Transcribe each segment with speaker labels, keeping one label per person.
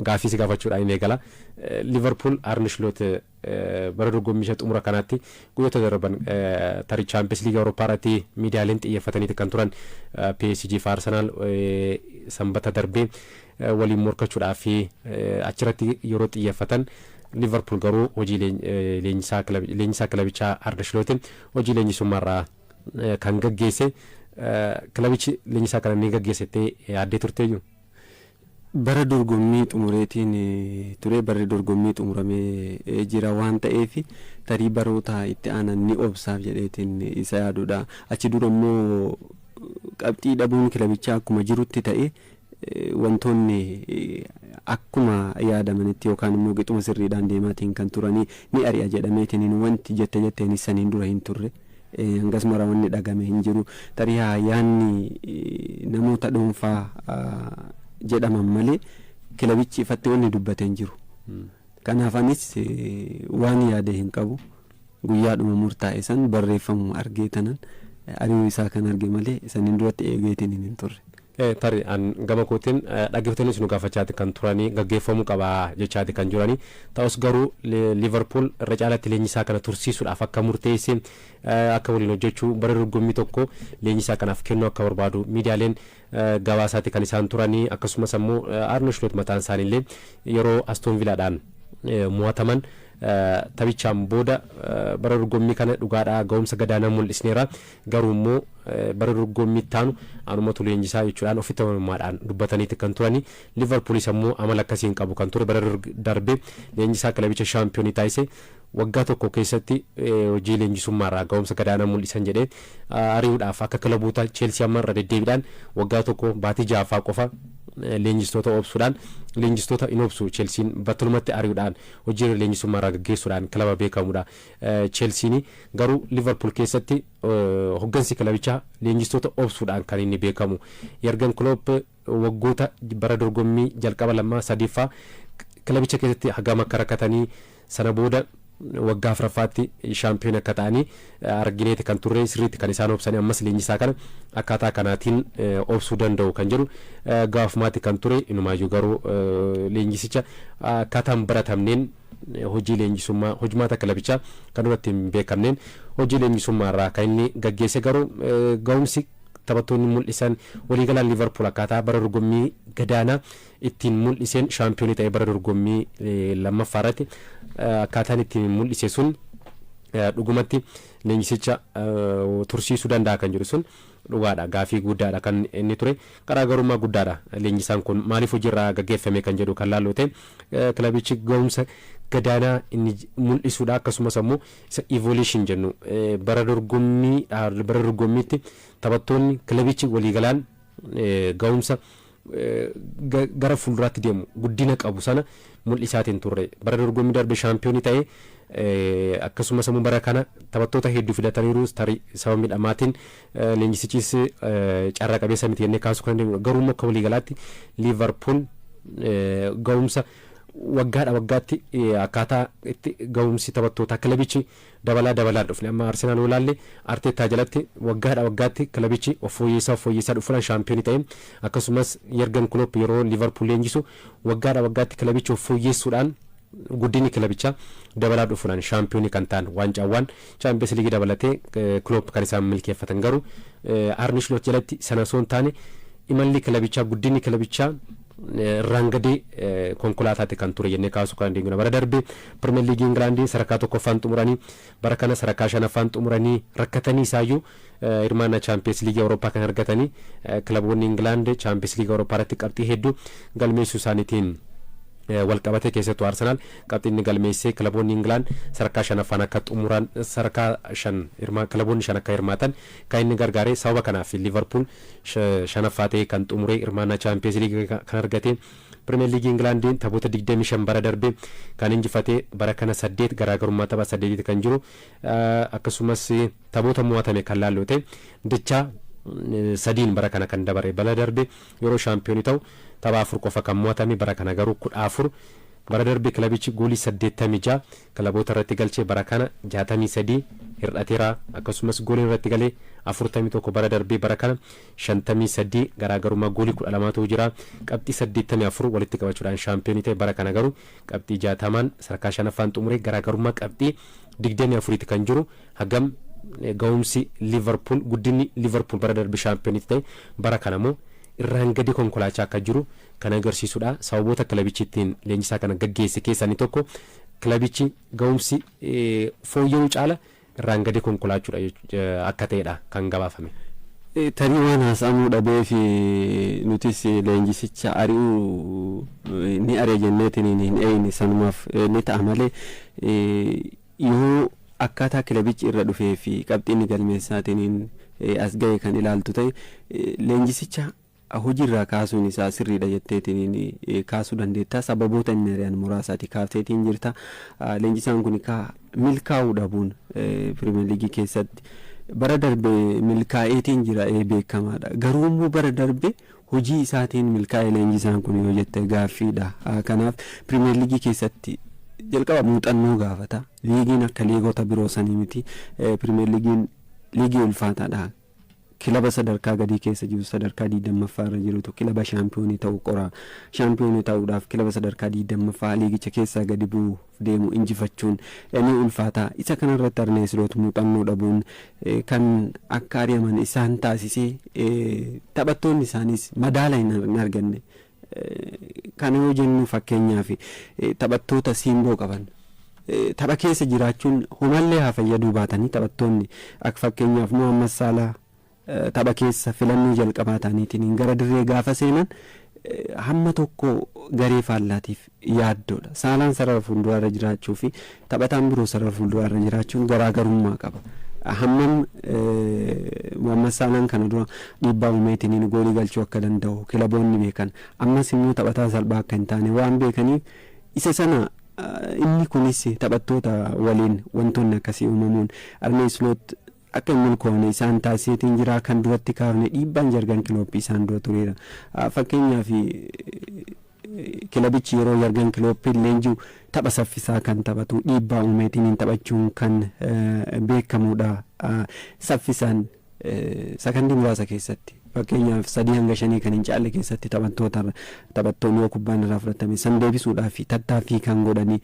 Speaker 1: Gaaffii si gaafachuudhaan hin eegala. Liverpool Arne Slot bara dorgommii isa xumura kanaatti guyyoota darban tarii Champions League Awurooppaa irratti miidiyaaleen xiyyeeffataniiti kan turan. PSG fi Arsenal Sanbata darbee waliin morkachuudhaaf achirratti yeroo xiyyeeffatan, Liverpool garuu hojii leenjisaa kilabichaa Arne Slotiin hojii leenjisummaarraa kan gaggeesse. Kilabichi leenjisaa kana ni gaggeessettee yaaddee turteeyyuu?
Speaker 2: Bara dorgommii xumureetiin ture. Barri dorgommii xumuramee jira waan ta'eef, tarii baroota itti aanan ni obsaaf jedheetiin isa yaadudha. Achi dura immoo qabxii dhabuun kilabichaa akkuma jirutti ta'e, wantoonni akkuma yaadamanitti yookaan immoo qixuma sirriidhaan deemaatiin kan turanii ni ari'a jedhameetiin wanti jette jetteenis saniin dura hin turre. Hangas mara wanni dhagame hin jiru. Tarii yaanni namoota dhuunfaa jedhaman malee kilabichi ifatti wanni dubbate hin jiru. Kanaaf anis waan yaade hin qabu. Guyyaadhuma murtaa'e san barreeffamuma argee tanan ari'uu isaa kan arge malee saniin duratti eegeetiin hin turre.
Speaker 1: Tarii an gama kootiin dhaggeeffattoonnis nu gaafachaati kan turanii, gaggeeffamuu qaba jechaati kan jiranii. Ta'us garuu Liverpool irra caalatti leenjisaa kana tursiisuudhaaf akka murteesse, akka waliin hojjechuu bara dorgommii tokko leenjisaa kanaaf kennuu akka barbaadu miidiyaaleen gabaasaati kan isaan turanii. Akkasumas ammoo Arne Slot mataan isaaniillee yeroo Aston Villaadhaan mo'ataman taphichaan booda, bara dorgommii kana dhugaadhaa ga'umsa gadaanaa mul'isneera, garuu immoo bara dorgommii itti aanu anumatu leenjisaa jechuudhaan ofitti amanamummaadhaan dubbataniiti kan turani. Liverpoolis ammoo amala akkasii hin qabu kan ture. Bara darbe leenjisaa kilabicha shaampiyoonii taasise waggaa tokko keessatti hojii leenjisummaarraa ga'umsa gadaanaa mul'isan jedhee ari'uudhaaf, akka kilaboota Cheelsii amma irra deddeebiidhaan waggaa tokko baatii ja'affaa qofa leenjistoota obsuudhaan, leenjistoota hin obsu Cheelsiin, battalumatti ari'uudhaan hojii leenjisummaarraa gaggeessuudhaan kilaba beekamudha. Cheelsiin garuu Liverpool keessatti hoggansi kilabichaa leenjistoota obsuudhaan kan inni beekamu. Jurgen Klopp waggoota bara dorgommii jalqaba lama sadiffaa kilabicha keessatti hagam akka rakkatanii, sana booda waggaa afuraffaatti shaampiyoon akka ta'anii argineeti kan turre. Sirriitti kan isaan obsanii, ammas leenjisaa kana akkaataa kanaatiin obsuu danda'u kan jedhu gaafumaatti kan ture. Inumaayyuu garuu leenjisicha akkaataan baratamneen hojii leenjisummaa, hojimaata kilabichaa kan duratti hin beekamneen hojii leenjisummaa irraa kan inni gaggeesse. Garuu ga'umsi taphattoonni mul'isan, waliigalaan Liverpool akkaataa bara dorgommii gadaanaa ittiin mul'iseen shaampiyoonii ta'e, bara dorgommii lammaffaa irratti akkaataan ittiin mul'ise sun dhugumatti leenjisicha tursiisuu danda'a kan jedhu sun dhugaadha. Gaafii guddaadha kan inni ture, garaagarummaa guddaadha. Leenjisaan kun maaliif hojiirraa gaggeeffame kan jedhu kan laallu ta'e, kilabichi ga'umsa gadaanaa inni mul'isuudha. Akkasumas ammoo isa evolution jennu, bara dorgommiitti taphattoonni, kilabichi waliigalaan ga'umsa gara fuulduraatti deemu, guddina qabu sana mul'isaatiin turre. Bara dorgommii darbe shaampiyoonii ta'e, akkasumas immoo bara kana taphattoota hedduu filataniiru. Tarii sababa miidhamaatiin leenjisichis carraa qabeessa miti jennee kaasuu kan dandeenyu, garuu immoo akka waliigalaatti Liverpool ga'umsa waggaadha waggaatti akkaataa itti ga'umsi taphattootaa kilabichi dabalaa dabalaa dhufne. Amma Arsenaal yoo ilaalle, Arteetaa jalatti waggaadha waggaatti kilabichi of fooyyessaa of fooyyessaa dhufuudhaan shaampiyoonii ta'e. Akkasumas Jurgen Klopp yeroo Liverpool leenjisu waggaadha waggaatti kilabichi of fooyyessuudhaan, guddinni kilabichaa dabalaa dhufuudhaan shaampiyoonii kan ta'an, waancaawwan Champions League dabalatee Klopp kan isaan milkeeffatan. Garuu Arne Slot jalatti sana osoo hin taane, imalli kilabichaa, guddinni kilabichaa irraan gadee konkolaataatti kan ture jennee kaasuu kan dandeenyudha. Bara darbe Premier League Ingilaandii sadarkaa tokkoffaan xumuranii, bara kana sadarkaa shanaffaan xumuranii, rakkatanii isaayyuu hirmaannaa Champions League Awurooppaa kan argatanii. Kilaboonni Ingilaand Champions League Awurooppaa irratti qabxii hedduu galmeessuu isaaniitiin walqabate, keessattuu Arsenaal qabxii inni galmeessee kilaboonni Ingilaand sadarkaa shanaffaan akka xumuran, sadarkaa shan kilaboonni shan akka hirmaatan kan inni gargaare. Sababa kanaaf Liverpool shanaffaa ta'ee kan xumure, hirmaannaa Champions League kan argate. Premier League Ingilaandiin taphoota 25 bara darbe kan injifate, bara kana saddeet, garaagarummaa tapha saddeetitti kan jiru. Akkasumas taphoota mo'atame kan laallu ta'e, dachaa sadiin bara kana kan dabare. Bara darbe yeroo shaampiyoonii ta'u tapha afur qofa kan mo'atame, bara kana garuu 14. Bara darbe kilabichi goolii 86 kilaboota irratti galchee, bara kana 63 hir'ateera. Akkasumas gooliin irratti galee 41 bara darbee, bara kana 53, garaagarummaa goolii 12tu jira. Qabxii 84 walitti qabachuudhaan shaampiyoonii ta'e. Bara kana garuu qabxii 60n sadarkaa shanaffaan xumuree, garaagarummaa qabxii 24ti kan jiru. Hagam ga'umsi Liverpool, guddinni Liverpool bara darbe shaampiyoonii ta'e bara kana immoo irraan gadi konkolaachaa akka jiru kan agarsiisudha. Sababoota kilabichi ittiin leenjisaa kana gaggeesse keessaa inni tokko kilabichi ga'umsi fooyya'uu caala irraan gadi konkolaachuudha akka ta'edha kan gabaafame.
Speaker 2: Tarii waan haasa'amuu dhabee fi nutis leenjisicha ari'uu ni ari'a jenneetiin hin eeyne, sanumaaf ni ta'a malee, yoo akkaataa kilabichi irra dhufee fi qabxiin inni galmeessaatiin as ga'e kan ilaaltu ta'e, leenjisicha hojiirraa kaasuun isaa sirriidha jetteetiin kaasuu dandeetta. Sababoota inni ari'an muraasaati kaafteetiin jirta. Leenjisaan kun milkaa'uu dhabuun Pirimeer Liigii keessatti bara darbe milkaa'eetiin jira beekamaadha. Garuu immoo bara darbe hojii isaatiin milkaa'ee leenjisaan kun yoo jette gaaffiidha. Kanaaf Pirimeer Liigii keessatti jalqaba muuxannoo gaafata. Liigiin akka liigota biroo sanii miti. Pirimeer Liigiin liigii ulfaataadha. Kilaba sadarkaa gadii keessa jiru, sadarkaa 20ffaa irra jirutu kilaba shaampiyoonii ta'uu qora. Shaampiyoonii ta'uudhaaf kilaba sadarkaa 20ffaa liigicha keessaa gadi bu'uuf deemu injifachuun ni ulfaata. Isa kanarratti Arnee Siloot muuxannoo dhabuun kan akka ari'aman isaan taasisee, taphattoonni isaaniis madaala hin arganne. Kana yoo jennu, fakkeenyaaf taphattoota simboo qaban tapha keessa jiraachuun homallee haa fayyaduu baatanii, taphattoonni akka fakkeenyaaf Muhammad Saalaa tapha keessa filannoo jalqabaa ta'aniitiin gara dirree gaafa seenan hamma tokko garee faallaatiif yaaddoodha. Saalaan sarara fuulduraarra jiraachuu fi taphataan biroo sarara fuulduraarra jiraachuun garaagarummaa qaba. Hammam Muhammad Saalaan kana dura dhiibbaa uumeetiin goolii galchuu akka danda'u kilaboonni beekan, ammas immoo taphataa salphaa akka hin taane waan beekaniif, isa sana inni kunis taphattoota waliin wantoonni akkasii uumamuun Arnee Sloot akka hin milkoofne isaan taasiseetiin jira. Kan duratti kaafne dhiibbaan Jargan Kilooppii isaan dura tureera. Fakkeenyaaf kilabichi yeroo Jargan Kilooppiin leenji'u tapha saffisaa kan taphatu, dhiibbaa uumeetiin taphachuun kan beekamudha. Saffisaan sakandii muraasa keessatti, fakkeenyaaf 3 hanga 5 kan hin caalle keessatti, taphattoota taphattoonni yoo kubbaan irraa fudhatame san deebisuudhaaf tattaaffii kan godhanii.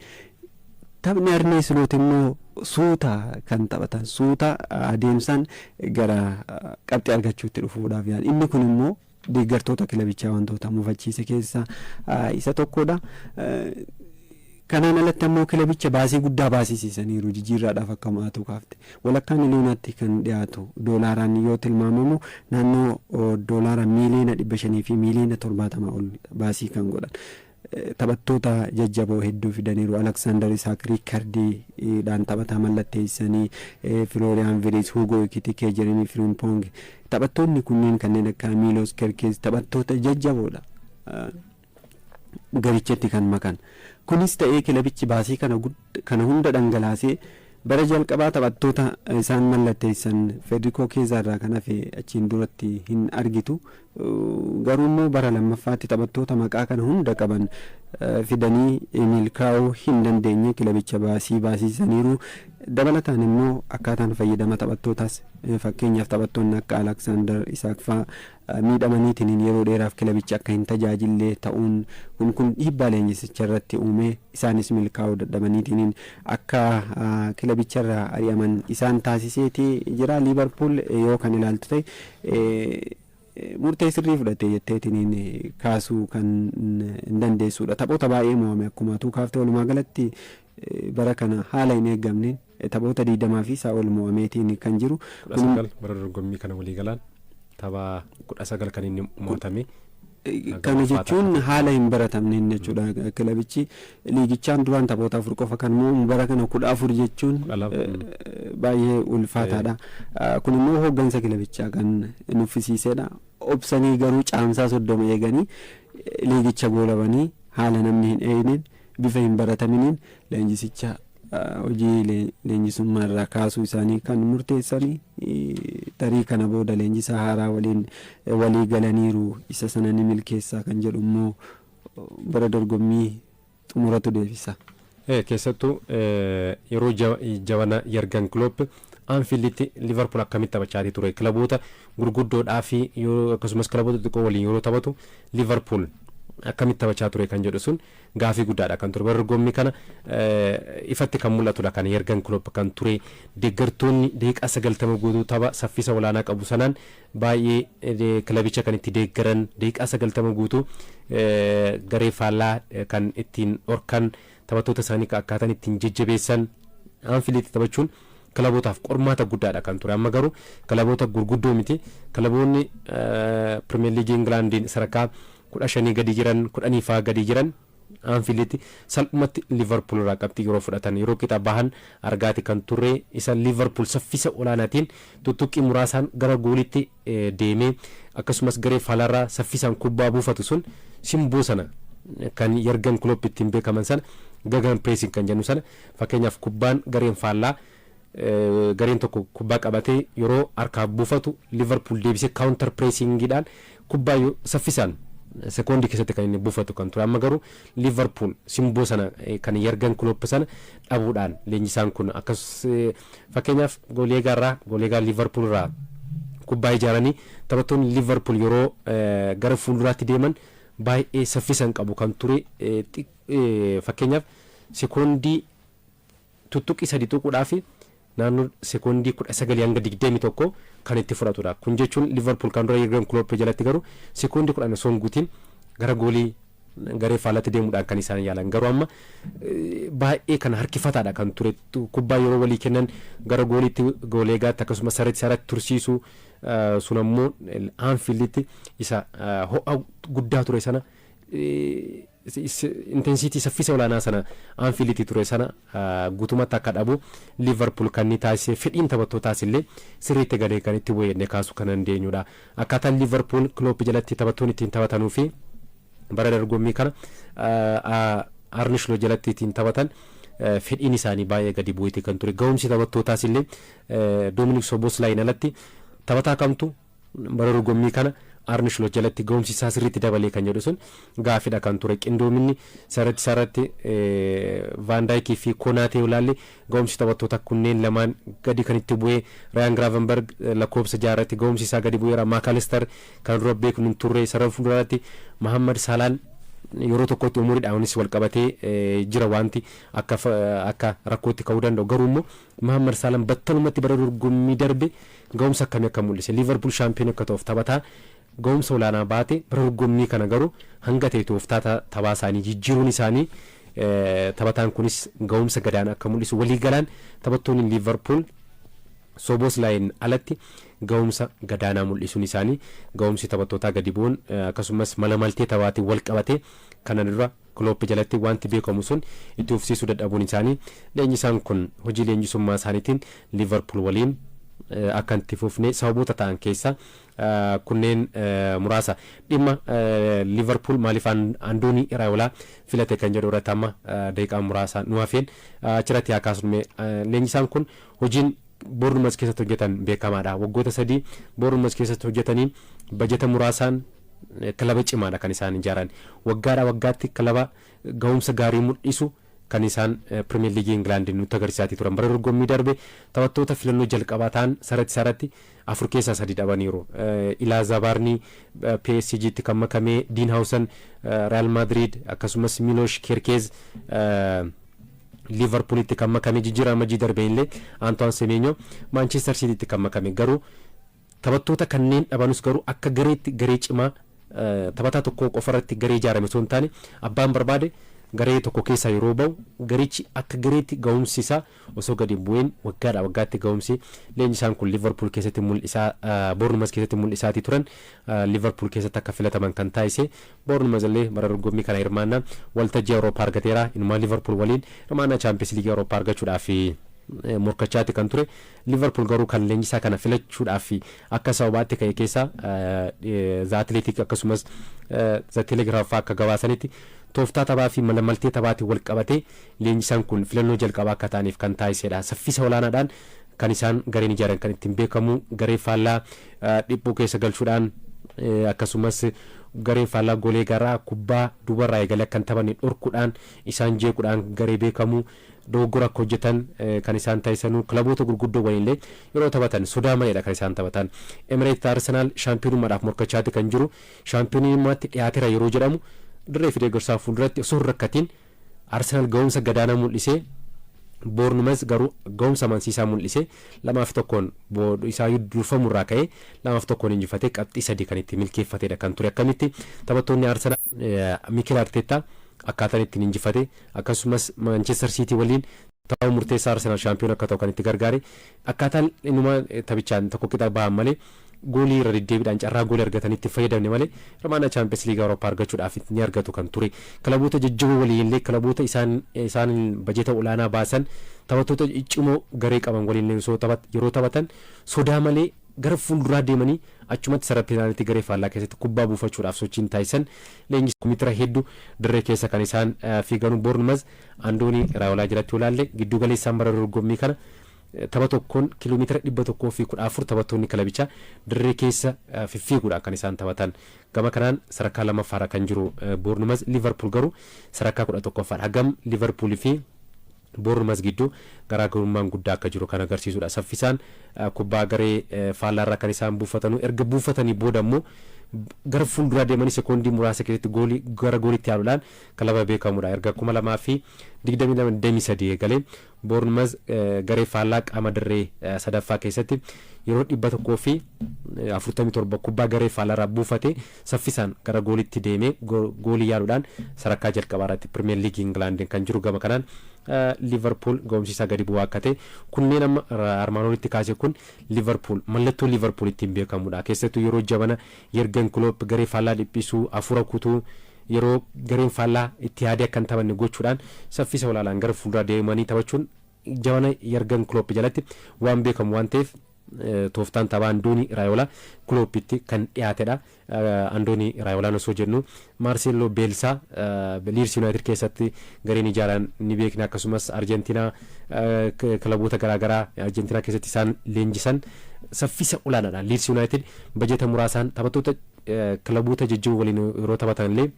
Speaker 2: Taphni Arnee Siloot immoo suuta kan taphatan, suuta adeemsaan gara qabxii argachuutti dhufuudhaaf yaala. Inni kun immoo deeggartoota kilabichaa wantoota mufachiise keessaa isa tokkodha. Kanaan alatti ammoo kilabicha baasii guddaa baasisiisaniiru jijjiirraadhaaf. Akka mo'atu kaafte, walakkaa miliyoonatti kan dhiyaatu, doolaaraan yoo tilmaamamu naannoo doolaara 500,000,000 fi 70,000,000 ol baasii kan godhan. Taphattoota jajjaboo hedduu fidaniiru. Aleksaandar Isaak riikardiidhaan taphataa mallatteessanii, Filooriyaan Viris, Hugo Ekitikee, Jeremii Firimpong, taphattoonni kunneen kanneen akka Miilos Kerkeez taphattoota jajjaboodha. Garichatti kan makan. Kunis ta'ee kilabichi baasii kana hunda dhangalaasee bara jalqabaa taphattoota isaan mallatteessan Federico Keezaa irraa kan hafe achiin duratti hin argitu. Garuu immoo bara lammaffaatti taphattoota maqaa kana hunda qaban fidanii milkaa'uu hin dandeenye. Kilabicha baasii baasisaniiru. Dabalataan immoo akkaataan fayyadama taphattootaas, fakkeenyaaf taphattoonni akka Aleksaandar Isaak fa'aa miidhamaniitiin yeroo dheeraaf kilabicha akka hin tajaajille ta'uun kun dhiibbaa leenjisicha irratti uume, isaanis milkaa'uu dadhabaniitiin akka kilabicharraa ari'aman isaan taasiseeti jira. Liivarpuul yoo kan ilaaltu ta'e murtee sirrii fudhate jetteetiin kaasuu kan hin dandeessudha. Taphoota baay'ee mo'ame akkuma tuu kaaftee, walumaa galatti bara kana haala hin eeggamneen taphoota 20 fi isaa ol mo'ameetiin kan jiru.
Speaker 1: 19, bara dorgommii kana waliigalaan tapha 19 kan inni mo'atame.
Speaker 2: Kana jechuun haala hin baratamneen jechuudha. Kilabichi liigichaan duraan taphoota afur qofa kan mo'amu bara kana 14 jechuun baay'ee ulfaataadha. Kun immoo hooggansa kilabichaa kan nuffisiisedha. Obsanii garuu caamsaa 30 eeganii liigicha goolabanii, haala namni hin eegneen, bifa hin barataminiin leenjisicha hojii leenjisummaa irraa kaasuu isaanii kan murteessanii, tarii kana booda leenjisaa haaraa waliin walii galaniiru, isa sana ni milkeessaa kan jedhu immoo bara dorgommii xumura. Xumuratu deebisa.
Speaker 1: Keessattuu yeroo jabana Yargan Klopp Anfiilditti Liverpool akkamitti taphachaa ture, kilaboota gurguddoodhaa fi akkasumas kilaboota xixiqqoo waliin yeroo taphatu Liverpool akkamitti taphachaa ture kan jedhu sun gaafii guddaadha kan ture. Bara dorgommii kana ifatti kan mul'atudha kan Yargan Klopp kan ture. Deeggartoonni daqiiqaa 90 guutuu tapha saffisa olaanaa qabu sanaan baay'ee kilabicha kan itti deeggaran, daqiiqaa 90 guutuu garee faallaa kan ittiin dhorkan, taphattoota isaanii akkaataan ittiin jajjabeessan, Anfiilditti taphachuun kilabootaaf qormaata guddaadha kan ture. Amma garuu kilaboota gurguddoo miti, kilaboonni Pirimeer Liigii Ingilaandiin sadarkaa 15 gadi jiran, 10 faa gadi jiran, Anfiilditti salphumatti Liverpool irraa qabxii yeroo fudhatan, yeroo qixa bahan argaati kan turre. Isa Liverpool saffisa olaanaatiin tuttuqqii muraasaan gara goolitti deemee, akkasumas garee faalaarraa saffisaan kubbaa buufatu sun, simboo sana kan Yargan Klopp ittiin beekaman sana, gegenpressing kan jennu sana, fakkeenyaaf kubbaan gareen faallaa, gareen tokko kubbaa qabatee yeroo harkaaf buufatu, Liverpool deebisee counter pressingiidhaan kubbaa saffisaan sekoondii keessatti kan inni buufatu kan ture. Amma garuu Liverpool simboo sana kan Yargan Klopp sana dhabuudhaan, leenjisaan kun akkas fakkeenyaaf gooleegaarraa, gooleegaa Liverpool irraa kubbaa ijaaranii, taphattoonni Liverpool yeroo gara fuulduraatti deeman baay'ee saffisan qabu kan ture. Fakkeenyaaf sekoondii tuttuqqii sadi tuquudhaaf naannoo sekoondii 19 hanga 21 kan itti fudhatudha. Kun jechuun Liverpool kan dura Jurgen Klopp jalatti garuu sekoondii 10 osoo hin guutiin gara goolii garee faallatti deemuudhaan kan isaan yaalan. Garuu amma baay'ee kan harkifataadha kan ture. Kubbaa yeroo walii kennan gara gooliitti, gooleegaatti, akkasumas sarratti sarratti tursiisu sun ammoo Anfielditti isa ho'a guddaa ture sana, intensity saffisa olaanaa sana Anfielditti ture sana guutumatti akka dhabu Liverpool kan inni taasise, fedhiin taphattootaas illee sirriitti galee kan itti bu'ee kaasuu kan dandeenyudha. Akkaataan Liverpool Klopp jalatti taphattoonni ittiin taphatanuu fi bara dorgommii kana Arne Slot jalatti ittiin taphatan fedhiin isaanii baay'ee gadi bu'eeti kan ture. Ga'umsi taphattootaas illee Doominik Soboslaayin alatti taphataa kamtu bara dorgommii kana Arne Slot jalatti ga'umsi isaa sirriitti dabalee kan jedhu sun gaafidha kan ture. Qindoominni sarratti sarratti Van Dijk fi Konaatee ilaalle, ga'umsi taphattoota kunneen lamaan gadi kan itti bu'ee. Ryan Gravenberg lakkoofsa 6rratti ga'umsi isaa gadi bu'eera. Maakalister kan dura beeknu hin turre. Sarara fuulduraatti Mahammad Salaan yeroo tokkotti umuriidhaanis wal qabatee jira, wanti akka rakkootti ka'uu danda'u. Garuu immoo Mahammad Salaan battalumatti bara dorgommii darbe ga'umsa akkamii akka mul'ise, Liverpool shaampiyoon akka ta'uuf taphataa ga'umsa olaanaa baate, bara dorgommii kana garuu hanga ta'e tooftaa taphaa isaanii jijjiiruun isaanii taphataan kunis ga'umsa gadaanaa akka mul'isu, walii galaan taphattoonni Liverpool Soboslaayin alatti ga'umsa gadaanaa mul'isuun isaanii, ga'umsi taphattootaa gadi bu'uun, akkasumas mala maltee taphaatiin wal qabate kana dura Klopp jalatti wanti beekamu sun itti fufsiisuu dadhabuun isaanii, leenjisaan kun hojii leenjisummaa isaaniitiin Liverpool waliin akka itti fufne sababoota ta'an keessa kunneen muraasa. Dhimma Liverpool maaliif Andoonii Iraayolaa filate kan jedhu irratti amma daqiiqaa muraasa nu hafeen achirratti haa kaasnume. Leenjisaan kun hojiin Bournemouth keessatti hojjetan beekamaadha. Waggoota 3 Bournemouth keessatti hojjetanii bajeta muraasaan kilaba cimaadha kan isaan ijaaran. Waggaadha waggaatti kilaba ga'umsa gaarii mul'isu kan isaan Pirimeer Liigii Ingilaandii nutti agarsiisaa turan. Bara dorgommii darbe taphattoota filannoo jalqabaa ta'an sarratti sarratti afur keessaa sadi dhabaniiru. Ilaa Zabaarnii PSG'tti kan makamee, Diin Haawusan Real Madrid, akkasumas Milosh Kerkeez Liverpoolitti kan makame, jijjiirama majii darbe illee Antoine Semenyo Manchester Citytti kan makame. Garuu taphattoota kanneen dhabanus garuu akka gareetti garee cimaa, taphataa tokko qofarratti garee ijaarame osoo hin taane, abbaan barbaade garee tokko keessaa yeroo bahu garichi akka gareetti ga'umsi isaa osoo gadi hin bu'in waggaadha waggaatti ga'umsi leenjisaan kun Liverpool keessatti mul'isaa, Bournemouth keessatti mul'isaatii turan Liverpool keessatti akka filataman kan taasise. Bournemouth illee bara dorgommii kana hirmaannaa waltajjii Awurooppaa argateera. Inumaa Liverpool waliin hirmaannaa Champions League Awurooppaa argachuudhaaf morkachaati kan ture. Liverpool garuu kan leenjisaa kana filachuudhaaf akka sababaatti ka'e keessaa, The Athletic akkasumas The Telegraph akka gabaasanitti, tooftaa taphaa fi malamaltee taphaatiin wal qabatee leenjisaan kun filannoo jalqabaa akka ta'aniif kan taasisedha. Saffisa olaanaadhaan kan isaan gareen ijaaran kan ittiin beekamu, garee faallaa dhiphuu keessa galchuudhaan Akkasumas gareen faallaa golee garaa kubbaa duubarraa eegalee akka hin taphanne dhorkuudhaan, isaan jeequudhaan garee beekamu dogoggora akka hojjetan kan isaan taasisanuu, kilaboota gurguddoo waliinillee yeroo taphatan sodaa maleedha kan isaan taphatan. Emireet Arsenaal shaampiyoonummaadhaaf morkachaati kan jiru. Shaampiyoonummaatti dhiyaateera yeroo jedhamu, dirree fi deeggarsaa fuulduratti osoo hin rakkatiin Arsenaal ga'umsa gadaanaa mul'isee, Boornumaz garuu ga'umsa amansiisaa mul'isee, 2-1 isaayyuu durfamurraa ka'ee 2-1 injifatee qabxii 3 kan itti milkeeffatedha kan ture. Akkamitti taphattoonni Arsenaal, Mikel Arteettaa akkaataan ittiin injifate, akkasumas Manchester City waliin tapha murteessaa Arsenaal shaampiyoon akka ta'u kan itti gargaare, akkaataan inuma taphichaan tokko qixa bahan malee, goolii irra deddeebiidhaan carraa goolii argatanii itti fayyadamne malee, hirmaannaa Chaampiyoons Liigii Awurooppaa argachuudhaaf ni argatu kan ture. Kilaboota jajjaboo waliin illee, kilaboota isaan bajeta olaanaa baasan, taphattoota ciccimoo garee qaban waliin yeroo taphatan sodaa malee gara fuulduraa deemanii achumatti sarara peenaalitii garee faallaa keessatti kubbaa buufachuudhaaf sochiin taasisan, leenjii mitira hedduu dirree keessa kan isaan fiiganu. Boornmaz Andoonii Raayolaa jalatti olaalle, giddu galeessaan bara dorgommii kana tapha tokkoon kiiloomeetira 114 taphattoonni kilabichaa dirree keessa fiffiiguudhaan kan isaan taphatan. Gama kanaan sadarkaa lammaffaarra kan jiru Boornmaz, Liivarpuul garuu sadarkaa 11ffaadha. Hagam Liivarpuulii fi Boornmaz gidduu garaagarummaan guddaa akka jiru kan agarsiisudha. Saffisaan kubbaa garee faallaarraa kan isaan buufatanu, erga buufatanii booda immoo gara fuulduraa deemanii sekoondii muraasa keessatti goolii gara goolitti yaaluudhaan kilaba beekamudha. Erga 2022-23 eegalee Boornmaz garee faallaa qaama dirree sadaffaa keessatti yeroo 147 kubbaa garee faallaarraa buufate saffisaan gara goolitti deemee goolii yaaluudhaan sadarkaa jalqabaa irratti Pirimeer Liigii Ingilaandiin kan jiru. Gama kanaan Liivarpuul ga'umsi isaa gadi bu'aa akka ta'e, kunneen amma armaan olitti kaase kun Liivarpuul mallattoo Liivarpuul ittiin beekamudha. Keessattuu yeroo jabana Yergan Kiloop garee faallaa dhiphisuu, hafuura kutuu, yeroo gareen faallaa itti yaadee akka hin taphanne gochuudhaan saffisa olaanaan gara fuulduraa deemanii taphachuun jabana Yergan Kiloop jalatti waan beekamu waan ta'eef, tooftaan taphaa Andoonii Raayolaa Kiloopitti kan dhiyaatedha. Andoonii Raayolaan osoo jennu, Maarseelloo Beelsaa Liids Yuunaayitid keessatti gareen ijaaran ni beekna, akkasumas Arjentiinaa kilaboota garaagaraa Arjentiinaa keessatti isaan leenjisan saffisa olaanaadhaan Liids Yuunaayitid bajeta muraasaan taphattoota kilaboota jajjaboo waliin yeroo taphatan illee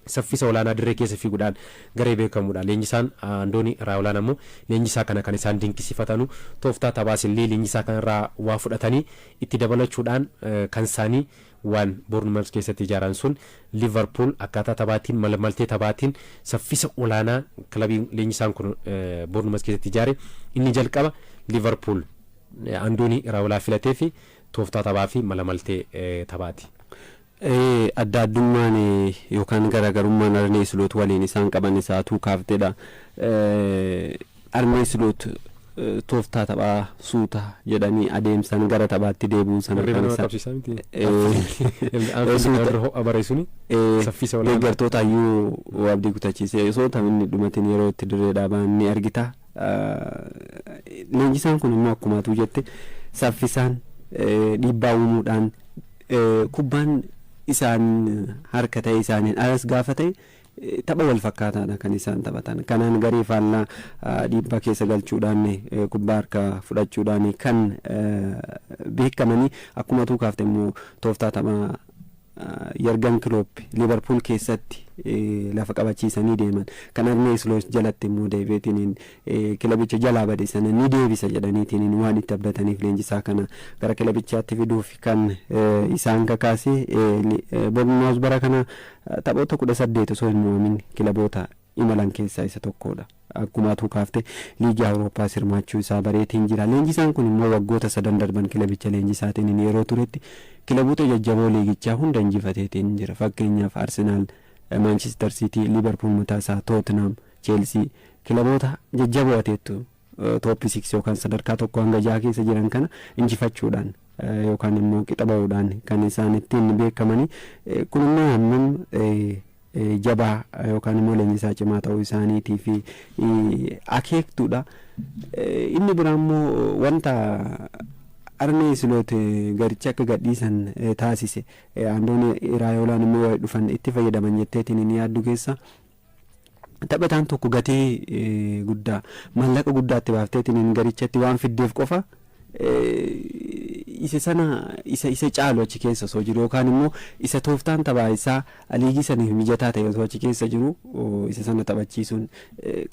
Speaker 1: saffisa olaanaa dirree keessa fiiguudhaan garee beekamudha. Leenjisaan Andoonii Raayolaan ammoo leenjisaa kana kan isaan dinqisiifatanu, tooftaa taphaas illee leenjisaa kanarraa waa fudhatanii itti dabalachuudhaan kan isaanii waan Bournemouth keessatti ijaaran sun, Liverpool akkaataa taphaatiin, malmaltee taphaatiin saffisa olaanaa kilabiin leenjisaan kun Bournemouth keessatti ijaare, inni jalqaba Liverpool Andoonii Raayolaa filatee fi tooftaa taphaa fi malamaltee taphaati.
Speaker 2: Adda addummaan yookaan garaagarummaan Arnee Isloot waliin isaan qaban isaatuu kaaftedha. Arnee Isloot tooftaa taphaa suuta jedhanii adeemsan gara taphaatti deebi'uu sana
Speaker 1: kan isaan qabsiisaa miti. Ho'a bareessuni saffisa olaanaa.
Speaker 2: Deeggartoota iyyuu abdii kutachiisee osoo taphni dhumatiin yeroo itti dirree dhaaban ni argita. Leenjisaan kun immoo akkuma atuu jette saffisaan dhiibbaa uumuudhaan kubbaan isaan harka ta'e isaaniin alas gaafa ta'e tapha wal fakkaataadha kan isaan taphatan. Kanaan garee faallaa dhiibbaa keessa galchuudhaan kubbaa harka fudhachuudhaan kan beekamanii, akkuma atuu kaafte immoo tooftaa taphaa Yargan Kiloop Liverpool keessatti lafa qabachiisanii deeman kan Arnee Isloot jalatti immoo deebi'eetiin kilabicha jalaa bade sana ni deebisa jedhaniitiin waan itti abdataniif leenjisaa kana gara kilabichaatti fiduuf kan isaan kakaase. Bournemouth bara kana taphoota 18 osoo hin mo'amin kilaboota imalan keessaa isa tokkodha. Akkuma atuu kaafte liigii Awurooppaas hirmaachuu isaa bareetiin jira. Leenjisaan kun immoo waggoota sadan darban kilabicha leenjisaatiin yeroo turetti kilaboota jajjaboo liigichaa hunda injifateetiin jira. Fakkeenyaaf Arsenaal, Manchester City, Liverpool mataa isaa, Tottenham, Chelsea, kilaboota jajjaboo ateettu top 6 yookaan sadarkaa 1 hanga 6 keessa jiran kana injifachuudhaan yookaan immoo qixa bahuudhaan kan isaan ittiin beekamanii. Kun immoo hammam jabaa yookaan immoo leenjisaa cimaa ta'uu isaaniitii fi akeektuudha. Inni biraa immoo wanta Arnee Isloot garicha akka gadhiisan taasise, Andooni Raayolaan immoo yoo dhufan itti fayyadaman jetteetiin inni yaaddu keessa, taphataan tokko gatii guddaa, maallaqa guddaatti baafteetiin garichatti waan fiddeef qofa Isa sana isa caalu achi keessa osoo jiru, yookaan immoo isa tooftaan taphaa isaa liigii saniif mijataa ta'e osoo achi keessa jiru, isa sana taphachiisuun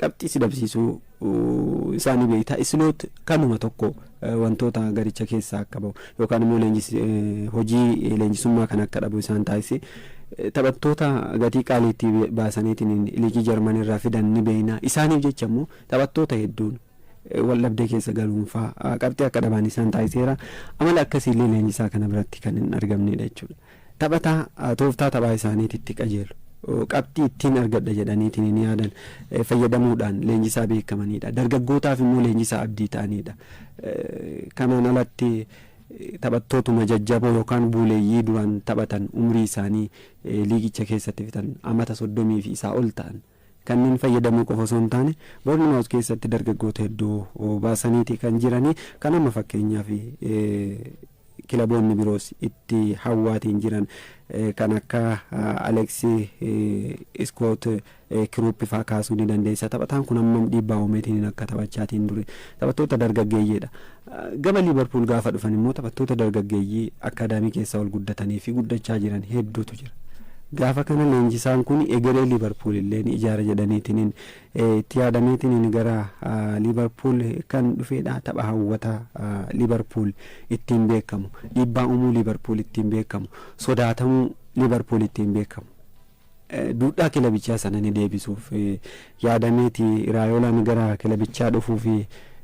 Speaker 2: qabxii si dhabsiisuu isaanii beektaa. Isloot kanuma tokko wantoota garicha keessaa akka bahu yookaan immoo hojii leenjisummaa kan akka dhabu isaan taasise. Taphattoota gatii qaaliitti baasaniitiin liigii Jarman irraa fidan ni beekna. Isaaniif jecha immoo taphattoota hedduun wal dhabdee keessa galuunfaa qabxii akka dhaban isaan taasiseera. Amala akkasiillee leenjisaa kana biratti kan hin argamnedha jechuudha. Taphataa tooftaa taphaa isaaniitti qajeelu, qabxii ittiin argadha jedhaniitiin hin yaadan fayyadamuudhaan leenjisaa beekamanidha. Dargaggootaaf immoo leenjisaa abdii ta'anidha. Kanaan alatti taphattootuma jajjaboo yookaan buuleeyyii duraan taphatan, umrii isaanii liigicha keessatti fixan, amata 30 fi isaa ol ta'an kanneen fayyadamuu qofa osoo hin taane, Boornimaawus keessatti dargaggoota hedduu baasaniiti kan jiranii. Kan amma fakkeenyaaf kilaboonni biroos itti hawwaatiin jiran kan akka Aleksii Iskoot Kiruuppi faa kaasuu ni dandeessa. Taphataan kun hammam dhiibbaa uumeetiin akka taphachaatiin ture, taphattoota dargaggeeyyiidha. Gama Liibarpuul gaafa dhufan immoo taphattoota dargaggeeyyii akkaadaamii keessaa ol guddatanii fi guddachaa jiran hedduutu jira. Gaafa kana leenjisaan kun egeree Liibarpuul illee ni ijaara jedhaniitiin itti yaadameetiin gara Liibarpuul kan dhufeedha. Tapha hawwataa Liibarpuul ittiin beekamu, dhiibbaa uumuu Liibarpuul ittiin beekamu, sodaatamuu Liibarpuul ittiin beekamu, duudhaa kilabichaa sana ni deebisuuf yaadameeti Iraayolaan gara kilabichaa dhufuuf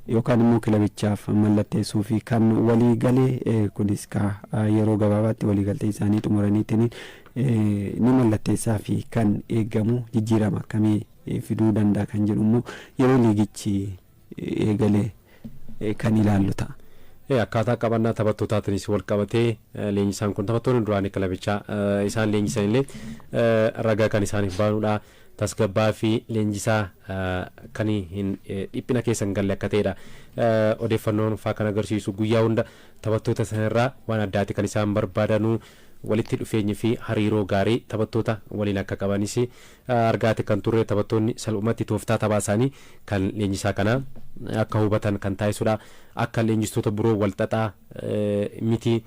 Speaker 2: yookaan immoo kilabichaaf mallatteessuu fi kan walii galee. Kunis ka yeroo gabaabaatti waliigaltee isaanii xumuraniitiin ni mallatteessaa fi kan eegamu jijjiirama akkamii fiduu danda'a kan jedhu immoo yeroo liigichi eegalee kan ilaallu ta'a.
Speaker 1: Akkaataa qabannaa taphattootaatiinis wal qabatee leenjisaan kun taphattoonni duraanii kilabichaa isaan leenjisan illee ragaa kan isaaniif baanudha. Tasgabbaa fi leenjisaa kan hin dhiphina keessa hin galle akka ta'edha. Odeeffannoon faa kan agarsiisu guyyaa hunda taphattoota sanarraa waan addaati kan isaan barbaadanuu, walitti dhufeenyi fi hariiroo gaarii taphattoota waliin akka qabanis argaate kan turre. Taphattoonni salphumatti tooftaa taphaa isaanii kan leenjisaa kana akka hubatan kan taasisudha. Akka leenjistoota biroo walxaxaa miti,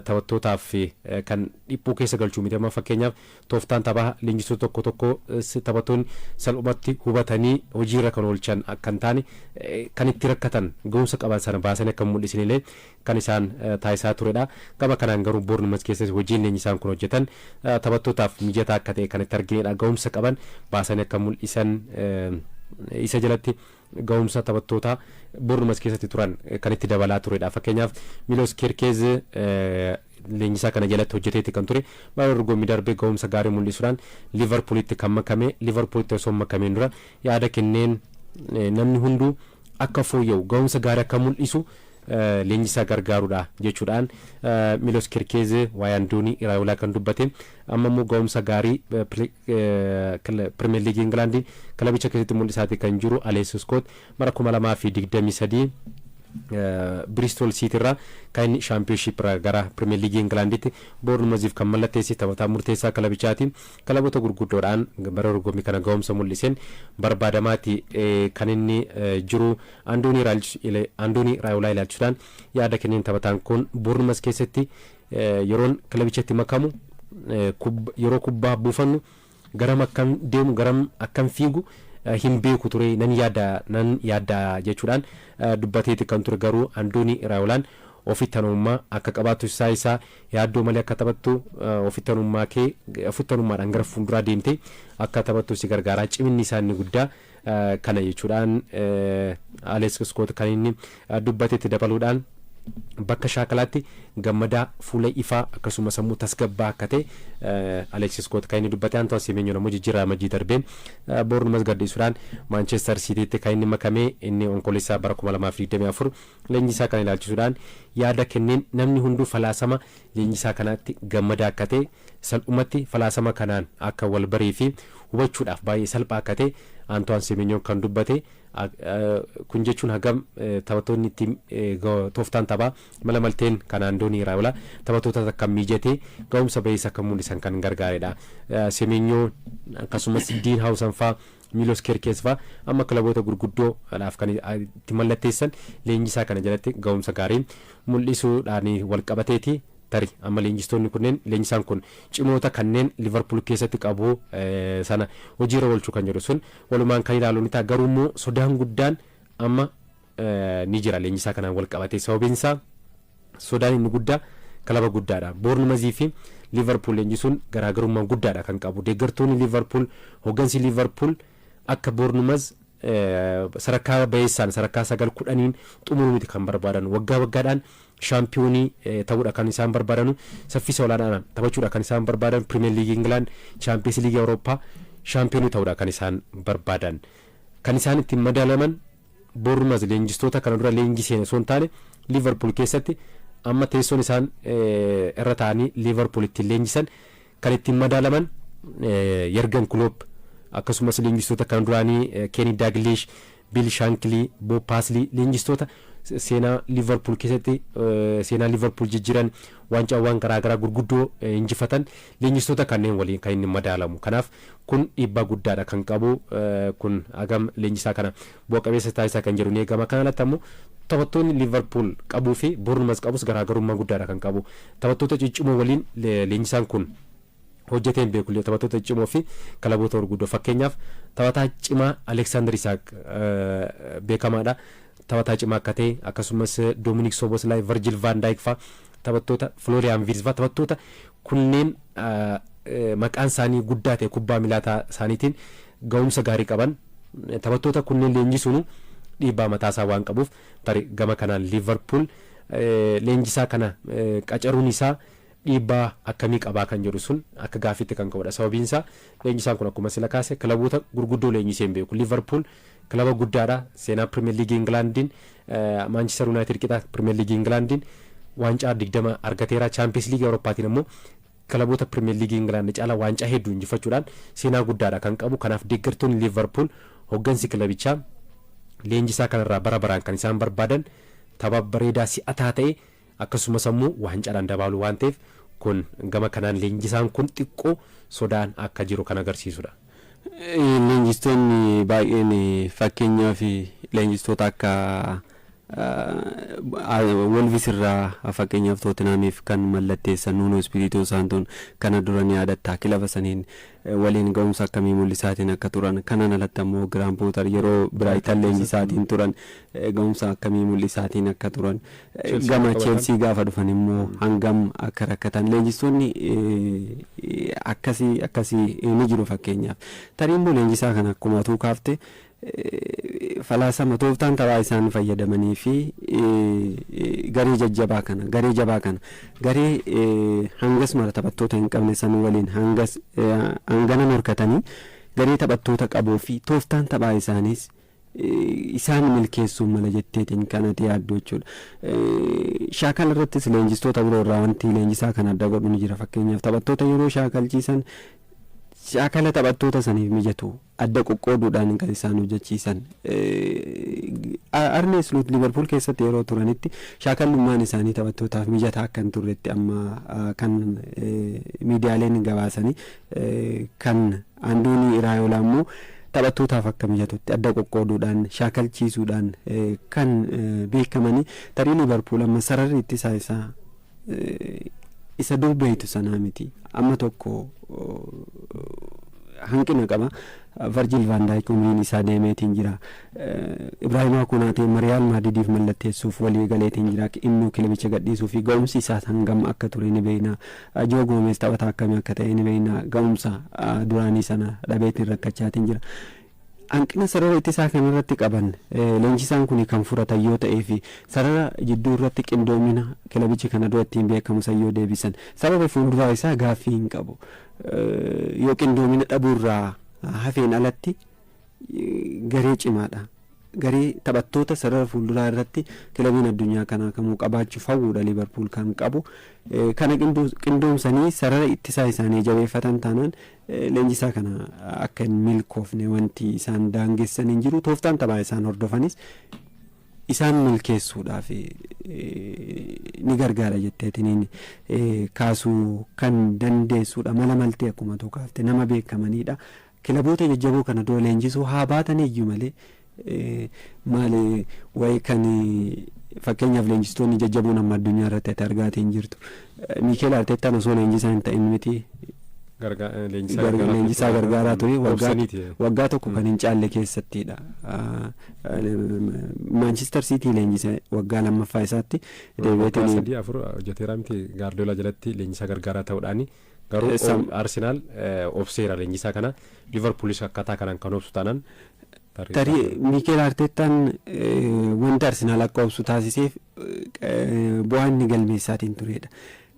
Speaker 1: taphattootaaf kan dhiphuu keessa galchuu miti. Amma fakkeenyaaf tooftaan taphaa leenjistoota tokko tokko taphattoonni salphumatti hubatanii hojiirra kan oolchan akka hin taane, kan itti rakkatan, ga'umsa qaban sana baasanii akka mul'isanillee kan isaan taasisaa turedha. Gama kanaan garuu Boornimas keessatti hojiin leenjisaan kun hojjetan taphattootaaf mijataa akka ta'e kan itti arginedha. Ga'umsa qaban baasanii akka mul'isan isa jalatti ga'umsa taphattoota Boornimas keessatti turan kan itti dabalaa turedha. Fakkeenyaaf Milos Kerkeez leenjisaa kana jalatti hojjeteeti kan ture. Bara dorgommii darbee ga'umsa gaarii mul'isuudhaan Liivarpuulitti kan makame. Liivarpuulitti osoo hin makameen dura yaada kenneen namni hunduu akka fooyya'u, ga'umsa gaarii akka mul'isu leenjisaa gargaarudha jechuudhaan Milos Kerkeez waa'ee Andoonii Iraayolaa kan dubbate. Amma immoo ga'umsa gaarii Pirimeer Liigii Ingilaandii kilabicha keessatti mul'isaati kan jiru Alees Iskoot bara 2023 Bristol City irraa kan inni Championship irraa gara Pirimeer Liigii Ingilaanditti Bournemouth kan mallatteesse taphataa murteessaa kilabichaati. Kilaboota gurguddoodhaan bara dorgommii kana ga'umsa mul'iseen barbaadamaati kan inni jiru. Andoonii Raayolaa ilaalchisuudhaan yaada kenneen taphataan kun Bournemouth keessatti yeroon kilabichatti makamu, yeroo kubbaa buufannu garam akkam deemu, garam akkam fiigu hin beeku ture, nan yaada nan yaadda jechuudhaan dubbateeti kan ture. Garuu Andoonii Iraayolaan ofitti amanamummaa akka qabaattu isaa isaa yaaddoo malee akka taphattu, ofitti amanamummaa kee ofitti amanamummaadhaan gara fuulduraa deemte akka taphattu si gargaara, ciminni isaa inni guddaa kana jechuudhaan Alex Scott kan inni dubbatetti dabaluudhaan, bakka shaakalaatti gammadaa, fuula ifaa akkasumas immoo tasgabbaa akka ta'e Alex Scott kan inni dubbate. Antoine Semenyo immoo jijjiirraa Amajjii darbeen Bournemouth gadhiisuudhaan Manchester Citytti kan inni makame inni Onkoloolessaa bara 2024 leenjisaa kana ilaalchisuudhaan yaada kenneen namni hunduu falaasama leenjisaa kanaatti gammadaa akka ta'e, salphumatti falaasama kanaan akka wal baree fi hubachuudhaaf baay'ee salphaa akka ta'e Antoine Semenyo kan dubbate. Kun jechuun hagam taphattoonni ittiin tooftaan taphaa mala malteen kan Andoonii Iraayolaa taphattoota akka mijatee ga'umsa baheessa akka mul'isan kan gargaaredha. Semenyoo akkasumas Diin Haawusan fa'aa Miilos Keerkees fa'aa amma kilaboota gurguddoodhaaf kan itti mallatteessan leenjisaa kana jalatti ga'umsa gaarii mul'isuudhaan wal qabateeti. Tarii amma leenjistoonni kunneen, leenjisaan kun cimoota kanneen Liverpool keessatti qabu sana hojiirra oolchuu kan jedhu sun walumaan kan ilaalu ni ta'a. Garuu immoo sodaan guddaan amma ni jira leenjisaa kanaan wal qabatee. Sababiin isaa sodaan inni guddaa kilaba guddaadha. Boornmazii fi Liverpool leenjisuun garaagarummaa guddaadha kan qabu. Deeggartoonni Liverpool, hooggansi Liverpool akka Boornmaz sadarkaa bayeessaan sadarkaa 9, 10n xumuruu miti kan barbaadan. Waggaa waggaadhaan shaampiyoonii ta'uudha kan isaan barbaadanu, saffisa olaanaadhaan taphachuudha kan isaan barbaadan, Pirimeer Liigii Ingilaand, Chaampiyoons Liigii Awurooppaa shaampiyoonii ta'uudha kan isaan barbaadan. Kan isaan ittiin madaalaman Boornmaz leenjistoota kana dura leenjiseen osoo hin taane, Liverpool keessatti amma teessoon isaan irra taa'anii Liverpool ittiin leenjisan kan ittiin madaalaman Yergan Klopp, akkasumas leenjistoota kan duraanii Kenny Dalglish, Bill Shankly, Bob Paisley, leenjistoota seenaa Liverpool keessatti seenaa Liverpool jijjiiran, waancaawwan garaagaraa gurguddoo injifatan, leenjistoota kanneen waliin kan inni madaalamu. Kanaaf kun dhiibbaa guddaadha kan qabu. Kun hagam leenjisaa kana bu'a qabeessa taasisaa kan jedhu ni eegama. Kana alatti ammoo taphattoonni Liverpool qabuu fi Bournemouth qabus garaagarummaa guddaadha kan qabu. Taphattoota ciccimoo waliin leenjisaan kun hojjetee hin beeku. Taphattoota ciccimoo fi kilaboota gurguddoo, fakkeenyaaf taphataa cimaa Alexander Isak beekamaadha. Taphataa cimaa akka ta'e, akkasumas Dominik Szoboszlai, Virgil van Dijk fa'a taphattoota, Florian Wirtz fa'a, taphattoota kunneen maqaan isaanii guddaa ta'e, kubbaa miilaa isaaniitiin ga'umsa gaarii qaban, taphattoota kunneen leenjisuun dhiibbaa mataasaa waan qabuuf, tarii gama kanaan Liverpool leenjisaa kana qacaruun isaa dhiibbaa akkamii qabaa kan jedhu sun akka gaaffiitti kan qabudha. Sababiin isaa leenjisaan kun akkuma sila kaase kilaboota gurguddoo leenjisee hin beeku. Liverpool kilaba guddaadha. Seenaa Pirimeer Liigii Ingilaandiin Maanchister Yuunaayitid qixa Pirimeer Liigii Ingilaandiin waancaa 20 argateera. Chaampiyoons Liigii Awurooppaatiin immoo kilaboota Pirimeer Liigii Ingilaand caalaa waancaa hedduu injifachuudhaan seenaa guddaadha kan qabu. Kanaaf deeggartoonni Liverpool, hooggansi kilabichaa leenjisaa kanarraa bara baraan kan isaan barbaadan tapha bareedaa si'ataa ta'e, akkasumas ammoo waancaadhaan dabaaluu waan ta'eef, kun gama kanaan leenjisaan kun xiqqoo sodaan akka jiru kan agarsiisudha.
Speaker 2: Leenjistoonni baay'een, fakkeenyaaf leenjistoota akka Wolves irraa fakkeenyaaf Tootenaamiif kan mallatteessan Nuno Espirito Santoon kana dura ni yaadatta, kilaba saniin waliin ga'umsa akkamii mul'isaatiin akka turan. Kanaan alatti ammoo Giraam Pootar yeroo Biraayitan leenjisaatiin turan ga'umsa akkamii mul'isaatiin akka turan, gama Cheelsii gaafa dhufan immoo hangam akka rakkatan, leenjistoonni akkasii akkasii ni jiru. Fakkeenyaaf tarii immoo leenjisaa kana akkuma atuu kaafte falaasama tooftaan taphaa isaan fayyadamanii fi garee jajjabaa kana, garee jabaa kana, garee hangas mara taphattoota hin qabne san waliin hangas hangana morkatanii, garee taphattoota qabuu fi tooftaan taphaa isaaniis isaan milkeessuu mala jetteetiin kanatti yaaddu jechuudha. Shaakala irrattis leenjistoota biroo irraa wanti leenjisaa kana adda godhu ni jira. Fakkeenyaaf taphattoota yeroo shaakalchiisan shaakala taphattoota saniif mijatu adda qoqqooduudhaan kan isaan hojjechiisan. Arne Sloot Liverpool keessatti yeroo turanitti shaakallummaan isaanii taphattootaaf mijataa akka hin turretti amma kan miidiyaaleen gabaasanii, kan Andoonii Iraayolaa immoo taphattootaaf akka mijatutti adda qoqqooduudhaan shaakalchiisuudhaan kan beekamanii. Tarii Liverpool amma sararri ittisaa isaa isa dur beeytu sanaa miti, amma tokko hanqina qaba. Virgil van Dijk umriin isaa deemeetiin jira. Ibraahimaa Kunaatee Riyaal Maadridiif mallatteessuuf walii galeetiin jira. Innuu kilabicha gadhiisuu fi ga'umsi isaas hangam akka ture ni beekna. Joo Goomees taphataa akkamii akka ta'e ni beekna. Ga'umsa duraanii sana dhabeetiin rakkachaatiin jira. Hanqina sarara ittisaa kanarratti qaban leenjisaan kun kan furatan yoo ta'ee fi sarara jidduu irratti qindoomina kilabichi kana dura ittiin beekamu san yoo deebisan, sarara fuulduraa isaa gaaffii hin qabu. Yoo qindoomina dhabuurraa hafeen alatti garee cimaadha. Garee taphattoota sarara fuulduraa irratti kilabiin addunyaa kanaa kamuu qabaachuuf hawwuudha Liverpool kan qabu. Kana qindoomsanii sarara ittisaa isaanii jabeeffatan taanaan leenjisaa kana akka hin milkoofne wanti isaan daangessan hin jiru. Tooftaan taphaa isaan hordofanis isaan milkeessuudhaaf ni gargaara jetteetiniin kaasuu kan dandeessuudha. Mala maltee akkuma kaafte nama beekamanidha. Kilaboota jajjaboo kana dura leenjisuu haa baatan iyyuu malee, maali wayi kan fakkeenyaaf leenjistoonni jajjaboon amma addunyaa irratti ati argaatiin jirtu. Miikeel Arteettaan osoo leenjisaa hin ta'in miti leenjisaa gargaaraa ture, waggaa tokko kan hin caalle keessattidha. Maanchister Siitii leenjise waggaa lammaffaa isaatti.
Speaker 1: Deebi'eetiin 3, 4 hojjeteera miti Gaardiola jalatti leenjisaa gargaaraa ta'uudhaani. Garuu Arsenaal obseera leenjisaa kana. Liverpoolis akkaataa kanaan kan obsu taanaan.
Speaker 2: Tarii Miikeel Arteettaan wanta Arsenaal akka obsu taasiseef bu'aa inni galmeessaatiin turedha.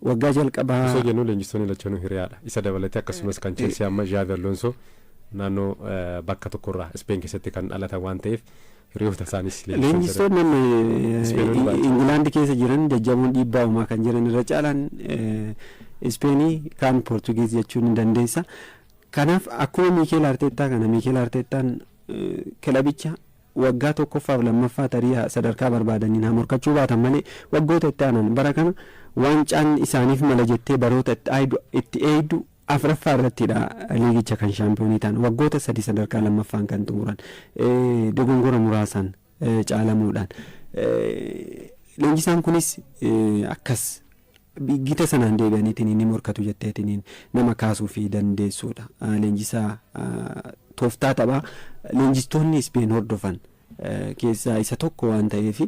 Speaker 2: Waggaa jalqabaa.
Speaker 1: Osoo jennu leenjistoonni lachanuu hiriyaadha. Isa dabalatee akkasumas kan Cheelsii amma Zhaavi Alonso naannoo bakka tokkorraa Ispeen keessatti kan dhalatan waan ta'eef hiriyoota isaanis.
Speaker 2: Leenjistoonni amma Ingilaandi keessa jiran jajjaboon dhiibbaa uumaa kan jiran irra caalaan Ispeenii kaan Poortugiis jechuun ni dandeessa. Kanaaf akkuma Miikeel Arteettaa kana, Miikeel Arteettaan kilabicha waggaa tokkoffaaf lammaffaa tarii sadarkaa barbaadaniin haa morkachuu baatan malee, waggoota itti aanan bara kana waancaan isaaniif mala jettee baroota itti eeydu afuraffaa irrattidha liigicha kan shaampiyoonii ta'an, waggoota 3 sadarkaa lammaffaan kan xumuran dogongora muraasaan caalamuudhaan. Leenjisaan kunis akkas gita sanaan deebi'aniitiin ni morkatu jetteetiin nama kaasuu fi dandeessuudha. Leenjisaa tooftaa taphaa leenjistoonni Ispeen hordofan keessaa isa tokko waan ta'eef,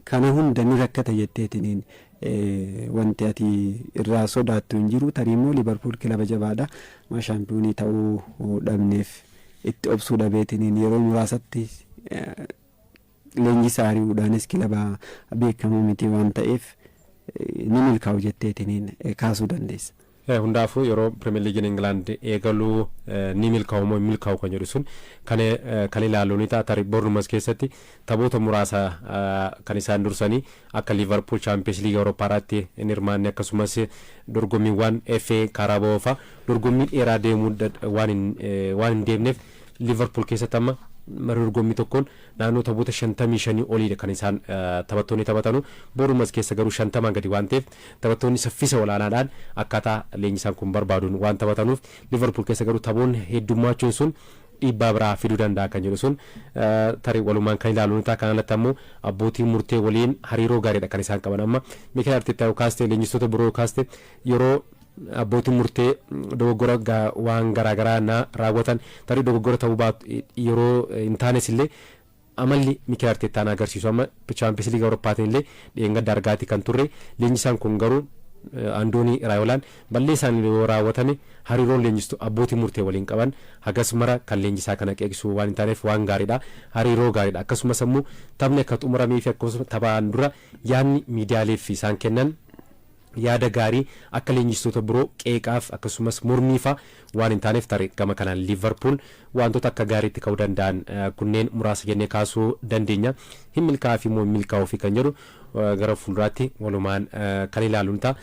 Speaker 2: kana hunda ni rakkata jetteetiin wanti ati irraa sodaattu hin jiru. Tarii immoo Liverpool kilaba jabaadha. Shaampiyoonii ta'uu dhabneef itti obsuu dhabeetiin yeroo muraasatti leenjisaa ari'uudhaanis kilaba beekamoo miti waan ta'eef ni milkaa'u jetteetiin kaasuu dandeessa.
Speaker 1: Hundaafuu yeroo Pirimeer Liigiin Ingilaand eegaluu ni milkaa'u moo hin milkaa'u kan jedhu sun kan ilaallu ni ta'a. Tarii Bournemouth keessatti taphoota muraasa kan isaan dursanii akka Liverpool Chaampiyoons Liigii Awurooppaa irratti hin hirmaanne, akkasumas dorgommiiwwan FA, Carabao fa'a dorgommii dheeraa deemuu waan hin deemneef, Liverpool keessatti amma mara dorgommii tokkoon naannoo taphoota 55 oliidha kan isaan taphattoonni taphatanu. Bournemouth keessa garuu 50 gadi waan ta'eef, taphattoonni saffisa olaanaadhaan akkaataa leenjisaan kun barbaaduun waan taphatanuuf, Liverpool keessa garuu taphoonni heddummachuun sun dhiibbaa biraa fiduu danda'a kan jedhu sun tarii walumaan kan ilaalu ni ta'a. Kan alatti ammoo abbootiin murtee waliin hariiroo gaariidha kan isaan qaban. Amma Mikel Arteta yoo kaaste, leenjistoota biroo yoo kaaste, yeroo abbootiin murtee dogoggora waan garaagaraa na raawwatan, tarii dogoggora ta'uu baatu yeroo hin taanes illee, amalli Mikel Arteetaan agarsiisu amma Chaampiyoons Liigii Awurooppaatiin illee dheengadda argaatii kan turre, leenjisaan kun garuu Andoonii Raayolaan balleessaan yoo raawwatame hariiroon leenjistu abbootii murtee waliin qaban hagas mara kan leenjisaa kana qeeqsuu waan hin taaneef waan gaariidha, hariiroo gaariidha. Akkasumas immoo taphni akka xumuramee fi akkasumas taphaan dura yaadni miidiyaaleef isaan kennan yaada gaarii akka leenjistoota biroo qeeqaaf akkasumas mormiifa waan hin taaneef, tarii gama kanaan Liverpool wantoota akka gaariitti ka'uu danda'an kunneen muraasa jennee kaasuu dandeenya. Hin milkaa'aa fi immoo hin milkaa'uu fi kan jedhu gara fuulduraatti walumaan kan ilaalu ni ta'a.